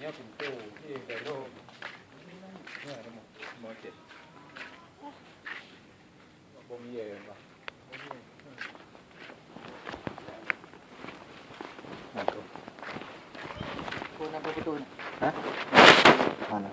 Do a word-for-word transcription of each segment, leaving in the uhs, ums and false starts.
Nyoe pintoe, eh, dalam. Nyoe ada mo-, mo cek. Bom ye, bah. Aku. Kau nak berapa tahun? Hah? Mana?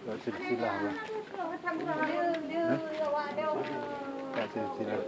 Tak silsilah, Bang. Hah? Tak silsilah.